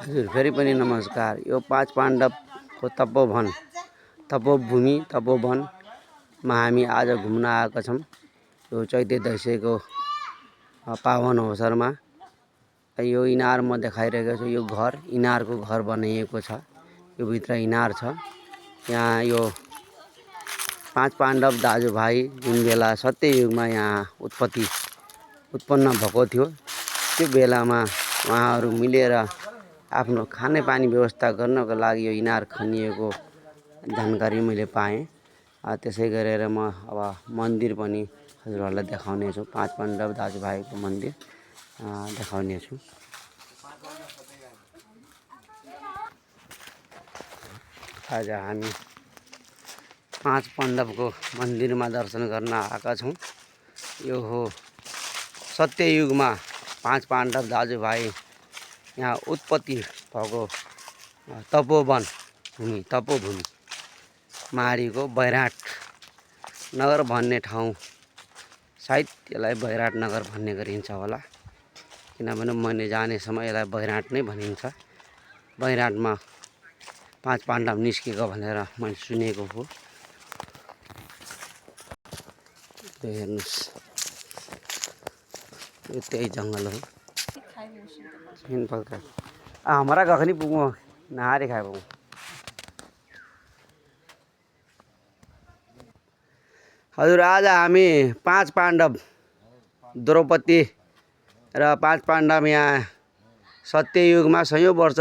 हजुर फेरि पनि नमस्कार। यो पाँच पाण्डवको तपोभूमि तपोवनमा हामी आज घुम्न आएका छौँ। यो चैते दशैँको पावन अवसरमा यो इनार म देखाइरहेको छु। यो घर इनारको घर बनाइएको छ। यो भित्र इनार छ। यहाँ यो पाँच पाण्डव दाजुभाइ जुन बेला सत्ययुगमा यहाँ उत्पन्न भएको थियो, त्यो बेलामा उहाँहरू मिलेर आफ्नो खानेपानी व्यवस्था गर्नको लागि यो इनार खनिएको जानकारी मैले पाएँ। त्यसै गरेर म अब मन्दिर पनि हजुरहरूलाई देखाउने छु। पाँच पाण्डव दाजुभाइको मन्दिर देखाउने छु। आज हामी पाँच पाण्डवको मन्दिरमा दर्शन गर्न आएका छौँ। यो हो सत्ययुगमा पाँच पाण्डव दाजुभाइ यहाँ उत्पत्ति भएको तपोभूमि माडीको बैराट नगर भन्ने ठाउँ, सायद यसलाई बैराट नगर भन्ने गरिन्छ होला, किनभने मैले जाने समय यसलाई बैराट नै भनिन्छ। बैराटमा पाँच पाण्डव निस्केको भनेर मैले सुनेको हो। हेर्नुहोस्, यो त्यही जङ्गल हो। हमारा कखनी पुगौँ नहारी खाए पुगौँ। हजुर आज हामी पाँच पाण्डव द्रौपदी र पाँच पाण्डव यहाँ सत्ययुगमा सयौं वर्ष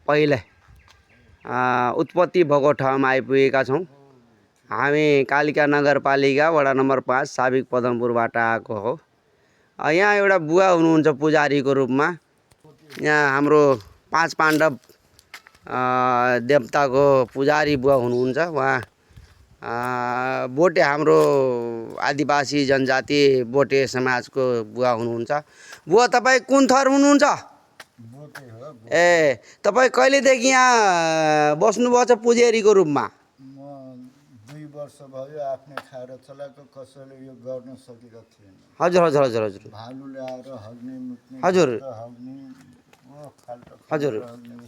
पहिले उत्पत्ति भएको ठाउँमा आइपुगेका छौँ। हामी कालिका नगरपालिका वडा नम्बर 5 साबिक पदमपुरबाट आएको हो। यहाँ एउटा बुवा हुनुहुन्छ पुजारीको रूपमा। यहाँ हाम्रो पाँच पाण्डव देवताको पुजारी बुवा हुनुहुन्छ। उहाँ बोटे, हाम्रो आदिवासी जनजाति बोटे समाजको बुवा हुनुहुन्छ। बुवा तपाईँ कुन थर हुनुहुन्छ? ए, तपाईँ कहिलेदेखि यहाँ बस्नुभएको छ पुजारीको रूपमा? म 2 वर्ष भयो। आफ्नै खाएर चलाएको, कसैले यो गर्न सकेको थिएन। हजुर हजुर हजुर हजुर भालु ल्याएर हग्ने मुत्ने, हजुर हग्ने, हजुर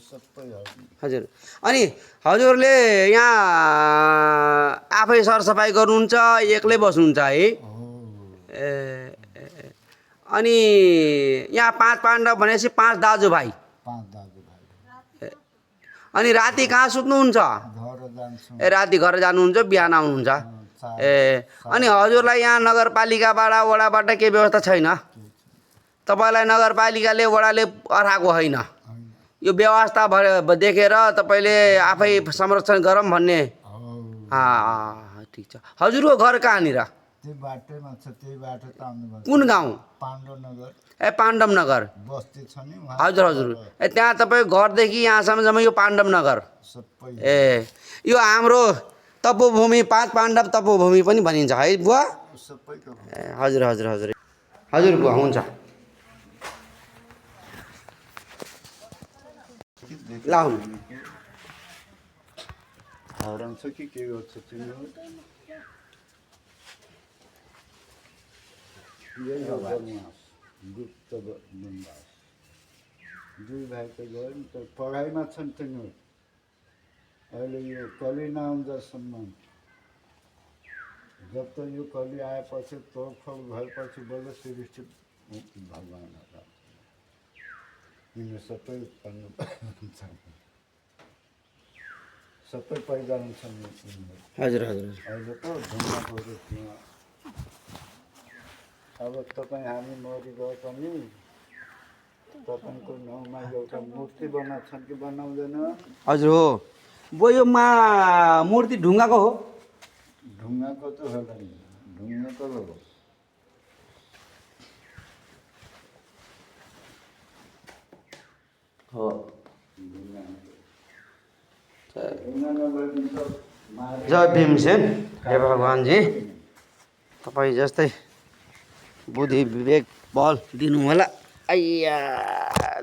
सबै हग्ने। हजुर, अनि हजुरले यहाँ आफै सरसफाइ गर्नुहुन्छ, एक्लै बस्नुहुन्छ है? ए, अनि यहाँ पाँच पाण्डव भनेपछि पाँच दाजुभाइ। अनि राति कहाँ सुत्नुहुन्छ? ए, राति घर जानुहुन्छ, बिहान आउनुहुन्छ। ए, अनि हजुरलाई यहाँ नगरपालिकाबाट वडाबाट केही व्यवस्था छैन? तपाईँलाई नगरपालिकाले वडाले अराएको होइन? यो व्यवस्था देखेर तपाईँले आफै संरक्षण गरौँ भन्ने? ठिक छ। हजुरको घर कहाँनिर? त्यो बाटोमा छ, त्यही बाटो त आउनुभयो। कुन गाउँ? पाण्डवनगर। ए, पाण्डवनगर बस्ती छ नि वहाँ। हजुर हजुर। ए, त्यहाँ तपाईँको घरदेखि यहाँसम्म यो पाण्डवनगर सबै। ए, यो हाम्रो तपोभूमि पाँच पाण्डव तपोभूमि पनि भनिन्छ है बुवा? सबैको। ए, हजुर हजुर हजुर हजुर बुवा, हुन्छ। लाउनु हराउँछ कि के गर्छ तिम्रो? गुप्त बनवास। 2 भाइ त गयो नि त, पढाइमा छन् तिनीहरू। अहिले यो कली नआउँदासम्म, जब त यो कली आएपछि तोडफोड भएपछि बल्ल सृष्टि भगवान यिनीहरू सबै सबै पैदा हुन्छन्। हजुर हजुर। अहिले त ढुङ्गाको रूपमा अब तपाईँ हामी मरिगयो पनि तपाईँको नाउँमा एउटा मूर्ति बनाउँछन् कि बनाउँदैन? हजुर हो। बुवा यो मूर्ति ढुङ्गाको हो? ढुङ्गाको त होला नि, ढुङ्गाको हो। जय भीमसेन। हे भगवान जी, तपाईँ जस्तै बुद्धि विवेक बल दिनु होला। आइया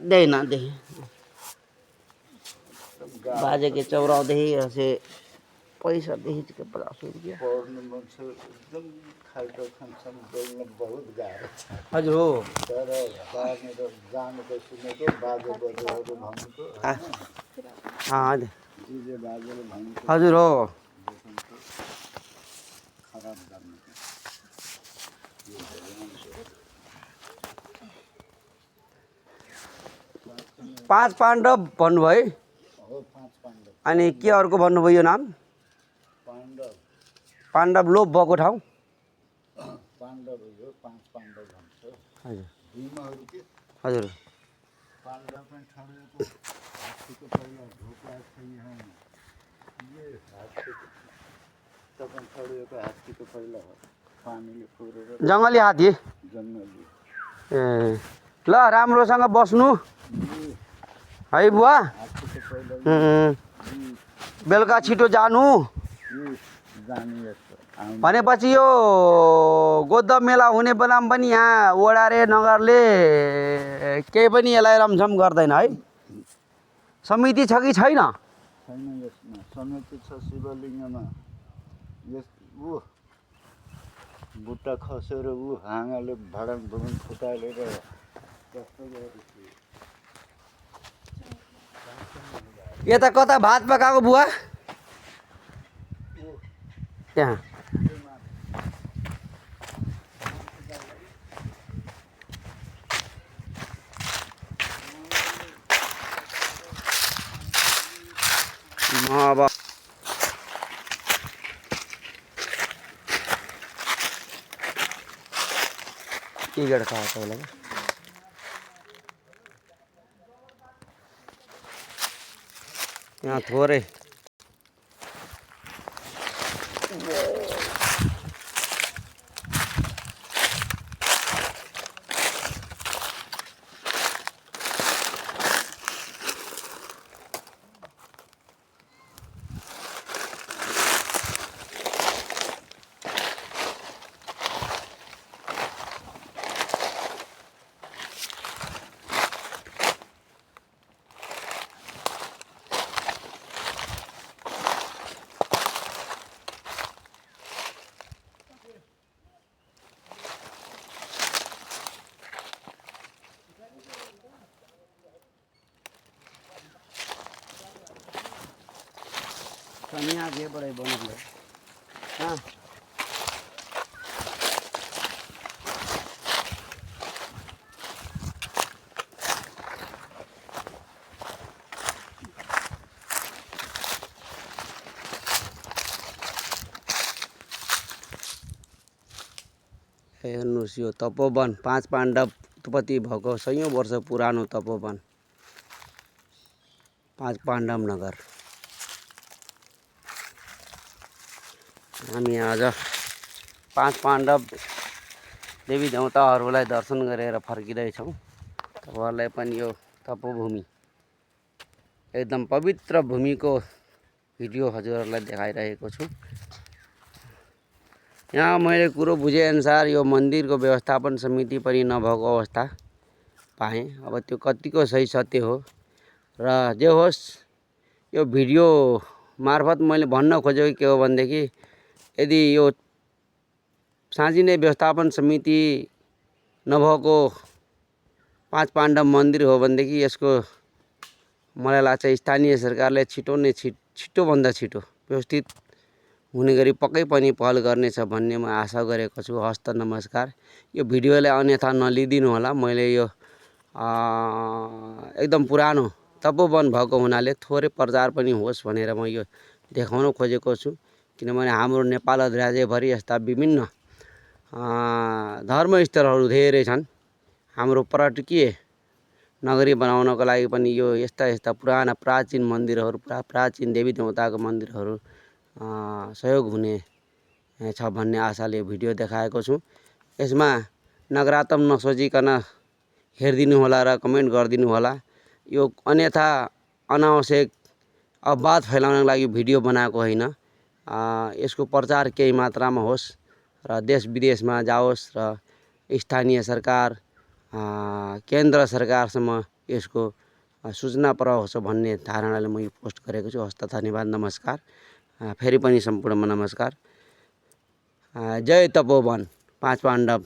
देन दे बाजे के चौरादेखि ऐसे पैसा देखी के 50 रुपया पढ्नु मन छ एकदम खाल्टो खान्छन् बोल्न बहुत गाह्रो छ हजुर हो तर बाहिर जानेको सुनेको बाजे बजूहरू भनेको होइन हजुर जिजे बाजेले भनेको हजुर हो देख्नुको खराब गर्ने यो भगवानको 5 पाण्डव भन्नुभयो हो 5 पाण्डव अनि के अर्को भन्नुभयो यो नाम पाण्डव पाण्डव लोप भएको ठाउँ पाण्डव हो 5 पाण्डव भन्छ हजुर भीमहरू के हजुर पाण्डव पनि ठड्याएको हात्तीको पहिला ढोका छ यहाँ ये हात्तीको तपाईँ ठड्याएको हात्तीको पहिला पानीले पुरेर जङ्गली हात्ती जङ्गली ए ल राम्रोसँग बस्नु है बुवा हात्तीको पहिला बेलुका छिटो जानु जाने जस्तो आउनु भनेपछि यो गोद्ध मेला हुने बेलामा पनि यहाँ वडारे नगरले केही पनि यसलाई रमझम गर्दैन है समिति छ कि छैन छैन यसमा समिति छ शिवलिङ्गमा यस ऊ बुट्टा खसेर ऊ हाँगाले भडङ भुडङ फुटालेर कस्तो गरेको यता कता भात पकाएको बुवा त्यहाँ अब के गर्छ तपाईँलाई यहाँ थोरै यहाँ के बड़े बन गए हाँ हेर्नुहोस् यो तपोवन 5 पाण्डव उत्पत्ति भएको 100औं वर्ष पुरानो तपोवन 5 पाण्डव नगर हामी आज 5 पाण्डव देवी देवताहरूलाई दर्शन गरेर फर्किँदैछौँ तपाईँहरूलाई पनि यो तपोभूमि एकदम पवित्र भूमिको भिडियो हजुरहरूलाई देखाइरहेको छु यहाँ मैले कुरो बुझेअनुसार यो मन्दिरको व्यवस्थापन समिति पनि नभएको अवस्था पाएँ अब त्यो कतिको सही सत्य हो र जे होस् यो भिडियो मार्फत मैले भन्न खोजेको के हो भनेदेखि यदि यो साँच्चै नै व्यवस्थापन समिति नभएको 5 पाण्डव मन्दिर हो भनेदेखि यसको मलाई लाग्छ स्थानीय सरकारले छिटोभन्दा छिटो व्यवस्थित हुने गरी पक्कै पनि पहल गर्नेछ भन्ने म आशा गरेको छु। हस्त नमस्कार। यो भिडियोलाई अन्यथा नलिदिनु होला। मैले यो एकदम पुरानो तपोवन भएको हुनाले थोरै प्रचार पनि होस् भनेर म यो देखाउन खोजेको छु। किनभने हाम्रो नेपाल राज्यभरि यस्ता विभिन्न धर्मस्थलहरू धेरै छन्। हाम्रो पर्यटकीय नगरी बनाउनको लागि पनि यो यस्ता पुराना प्राचीन मन्दिरहरू प्राचीन देवी देवताको मन्दिरहरू सहयोग हुने छ भन्ने आशाले भिडियो देखाएको छु। यसमा नकारात्मक नसोचिकन हेरिदिनु होला र कमेन्ट गरिदिनु होला। यो अन्यथा अनावश्यक अपवाद फैलाउनको लागि भिडियो बनाएको होइन। यसको प्रचार केही मात्रामा होस् र देश विदेशमा जाओस् र स्थानीय सरकार केन्द्र सरकारसम्म यसको सूचना पुर्याउँछ भन्ने धारणाले म यो पोस्ट गरेको छु। हस्त धन्यवाद नमस्कार। फेरि पनि सम्पूर्णमा नमस्कार। जय तपोवन 5 पाण्डव